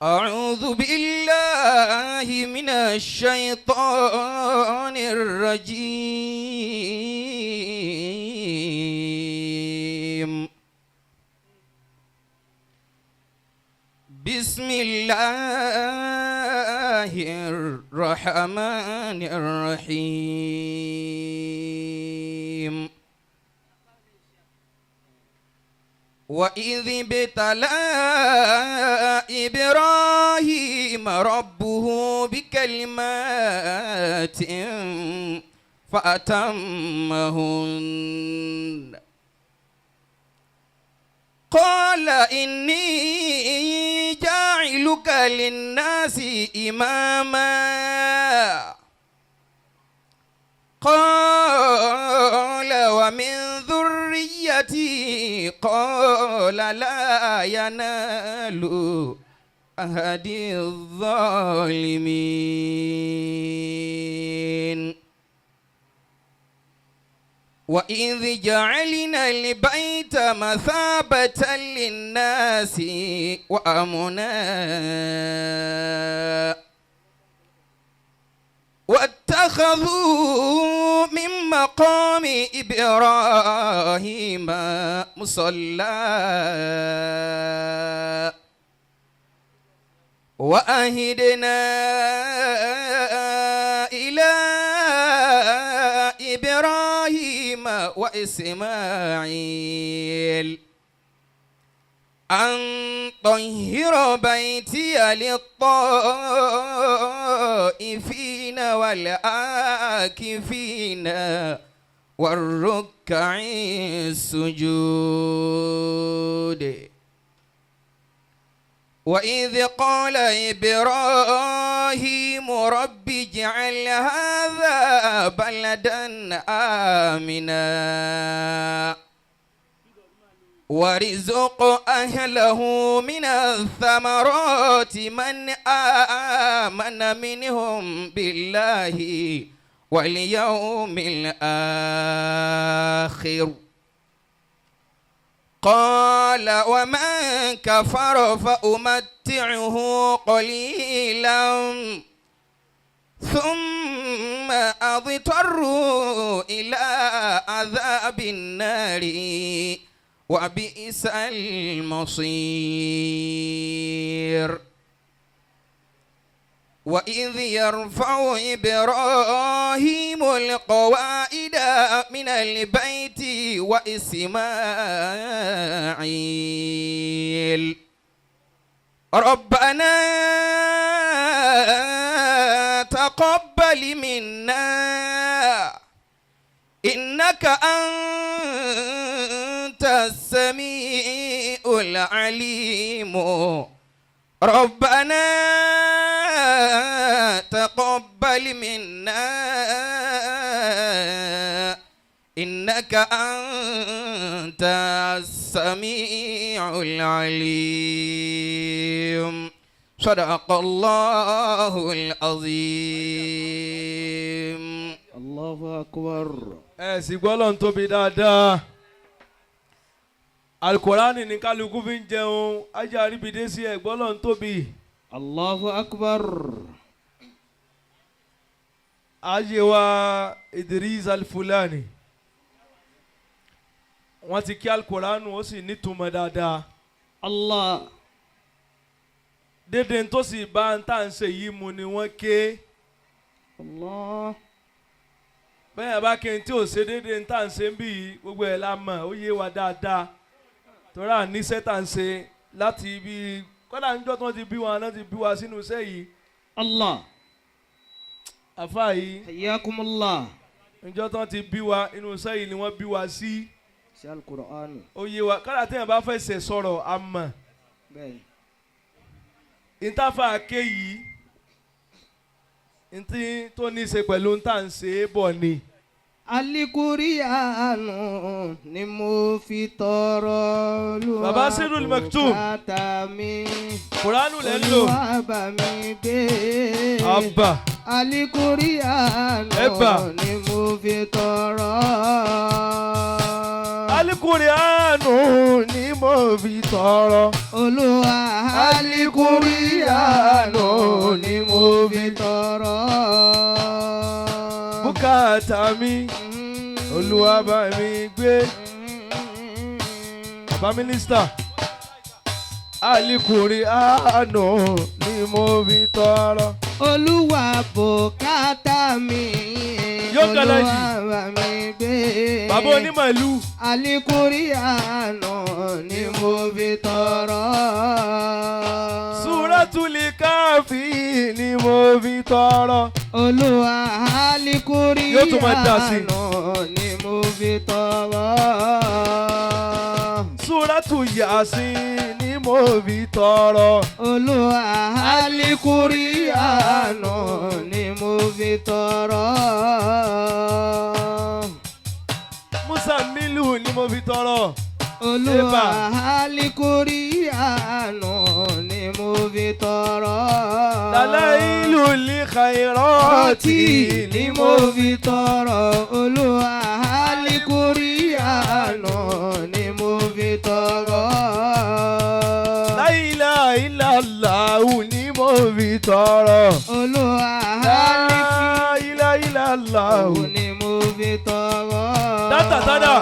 أعوذ بالله من الشيطان الرجيم. بسم الله الرحمن الرحيم. وإذ ابتلى إبراهيم ربه بكلمات فأتمهن. قال إني جاعلك للناس إماما. قال ومن ذريتي؟ قال لا ينال عهدي الظالمين. وإذ جعلنا البيت مثابة للناس وأمنا واتخذوا من مقام إبراهيم مصلى وأهدنا إلى إبراهيم وإسماعيل أن طهر بيتي للطائفين والعاكفين والركع السجود. وإذ قال إبراهيم رب اجعل هذا بلدا آمنا وارزق أهله من الثمرات من آمن منهم بالله واليوم الآخر. قال ومن كفر فأمتعه قليلا ثم أضطره إلى عذاب النار وبئس المصير. وإذ يرفع إبراهيم القواعد من البيت وإسماعيل ربنا تقبل منا إنك أنت السميع العليم. ربنا تقبل منا إنك أنت السميع العليم. صدق الله العظيم. الله أكبر. Ẹ sì gbọ́ lọ́n tóbi dáadáa. Alukorani ní kálukú fi ń jẹun ajá àríbidé sí ẹ gbọ́ lọ́n tóbi. الله أكبر. Ayé wa Idris Alfulani, wọ́n ti kí alukoranu, ó sì nítumọ̀ dáadáa. الله. Dédé tó sì bá ń tà ń ṣe yìí mu ni wọ́n ké. الله. Bẹ́ẹ̀ bá kí n tí ò ṣe déédéé ń tà ń ṣe ń bí yìí, gbogbo ẹ̀ la mọ̀, ó yé wa dáadáa torí àníṣe tà ń ṣe láti ibi kọ́dà níjọ́ tí wọ́n ti bí wa náà ti bí wa sínú iṣẹ́ yìí. الله. Àfa yìí, حياكم الله. níjọ́ tí wọ́n ti bí wa inú iṣẹ́ yìí ni wọ́n bí wa sí. Sí Al-Qur'an. Ó yé wa, kọ́dà téèyàn bá fẹsẹ̀ sọ̀rọ̀, a mọ̀. Bẹ́ẹ̀. Ìtafà ké yìí ntí tó ní í ṣe pẹ̀lú ntà ń ṣe é bọ̀ ni. Alikurianu ni mo fi tọrọ Olúwa. Baba Sirul Maktoum. Bùkátà mi. Kuranu lẹ́ ń lò. Olúwa bá mi gbé. Abba. Alikurianu Ẹ̀bà. ni mo fi tọrọ. Alikurianu ni mo fi tọrọ. Olúwa, alikurianu ni mo fi tọrọ. Bùkátà mi, Olúwa bá mi gbé. Bàbá mínísítà, alikurianu ni mo fi tọrọ. Olúwa, bùkátà mi. Yóò gàlàjì. Olúwa bá mi gbé. Bàbá onímọ̀lú. Alikurianu ni mo fi tọrọ. Súrátùlì káfí ni mo fi tọrọ. Olúwa, alikurianu Yóò tún máa dà sí. ni mo fi tọrọ. Súrátù Yàsín ni mo fi tọrọ. Olúwa, alikurianu ni mo fi tọrọ. Musa Milu ni mo fi tọrọ. Olúwa, alikurianu ni mo fi tọrọ. Dàláìlú li khairati ni mo fi tọrọ. Olúwa, alikurianu ni mo fi tọrọ. La ilaha illallahu ni mo fi tọrọ. Olúwa, La ilaha illallahu. ni mo fi tọrọ. Dátà tádà.